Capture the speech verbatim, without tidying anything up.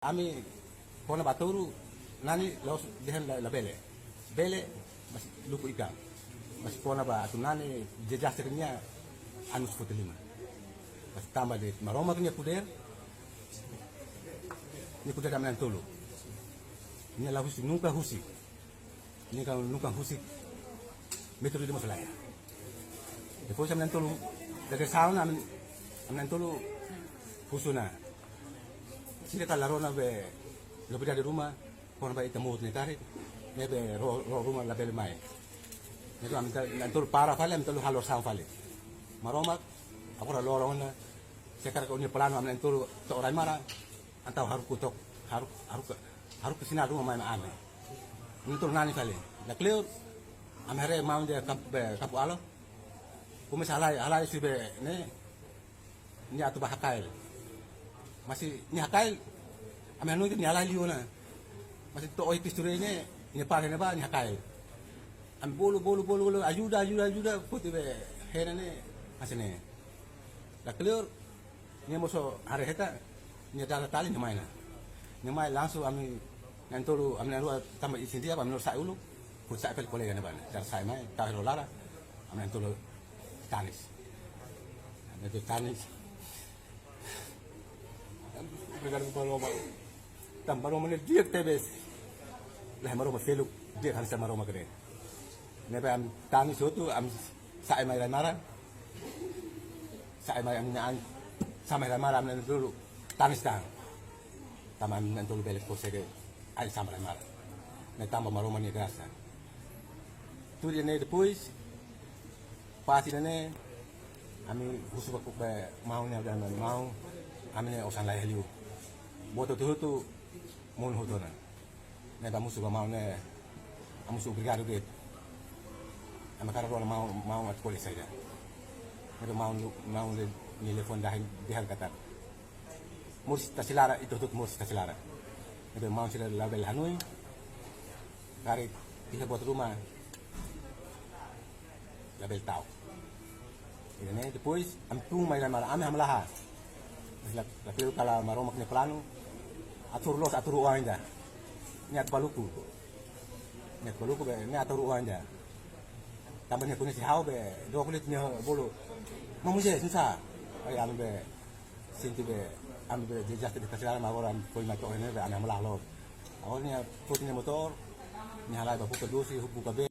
Ami kona-ba atu nani la'ós dehan la, labele. Bele, mas luku ika. Mas kona-ba atu nani dezastre nian anos foti lima. Mas tanba de'it Maromak nia podér, nia podér ami na'in-tolu. Nia la husik, nunka husik. Nia kan nunka husik metru ida mós la iha. Depois ami na'in-tolu, dari sauna ami, ami na'in-tolu husu ona. Sira kala rona be lobida de ruma, kona-ba ita mut ne kari, ne'ebé ró, ró ruma labele mai. Ne'ebé ami ta, na'in-tolu para fali, ami na'in-tolu halo orasaun fali. Maromak, agora loron ona, se karik ó-nia planu ami na'in-tolu to'o rai-maran, entaun haruka took, haruka, haruka, haruka sinál ruma mai ami. Ami na'in-tolu nani fali. La kleur, ami haree maun ida kampu, be, kampu alo. Komesa halai, halai husi be, ne'e, nia atu bá hakail. Mas nia hakail, ami hanoin katak nia halai liu ona. Mas to'o ohin pisture ne'e, nia para ne'ebá, nia hakail. Ami bolu, bolu, bolu, bolu, ajuda, ajuda, ajuda, foti be hena ne'e, hanesan ne'e. La kleur, nia mós haree heta, nia dada tali nia mai ona. Nia mai langsung ami na'in-tolu, ami na'in-rua tanba isin di'ak, ami na'in-rua sa'e uluk, foti sa'e fali kolega ne'ebá ne'e. Dada sa'e mai, tau hela laran, ami na'in-tolu tanis. Ami na'in-tolu tanis. Obrigadu ba Maromak. Tanba Maromak ne'e di'ak tebes. Lae, Maromak seluk, di'ak hanesan Maromak ne'e. Ne'ebé ami tanis hotu, ami sa'e mai rai-maran. Sa'e mai ami na'in, sa'e mai rai-maran ami na'in-tolu tanis tan. Tanba ami na'in-tolu bele konsege ain sa'e mai rai-maran. Ne'e tanba Maromak nia grasa. Tuir ne'e depois, pasti ne'e, ami husu ba, ba maun ne'e, maun, ami ne'e osan la iha liu. Boto hotu-hotu, monu hotu ona. Ne'ebé ami husu ba maun ne'e, ami husu obrigadu de'it. Ami hakarak rona maun, maun atu ko'alia saida. Ne'ebé maun, maun ne'e, nia telefone dehan, dehan katak moris tasi laran, ita hotu-hotu moris tasi laran. Ne'ebé maun sira labele hanoin, karik iha buat ruma, labele ta'uk. Ida-ne'e, depois, ami tun mai rai-maran, ami hamlaha. Mas la, la kleur katak Maromak nia planu, atu loos, atu rua ainda. Nia atu baluku. Nia atu baluku be, nia atu rua ainda. Tanba nia koñese ha'u be, dook liu nia bolu. Maun José, susar. Ai, ami be, sente be, ami be, dezastre de kasih, mas agora ami foin mai to'o ne'e be, ami hamlaha loos. Agora nia foti nia motór, nia halai bá buka dosi, buka be.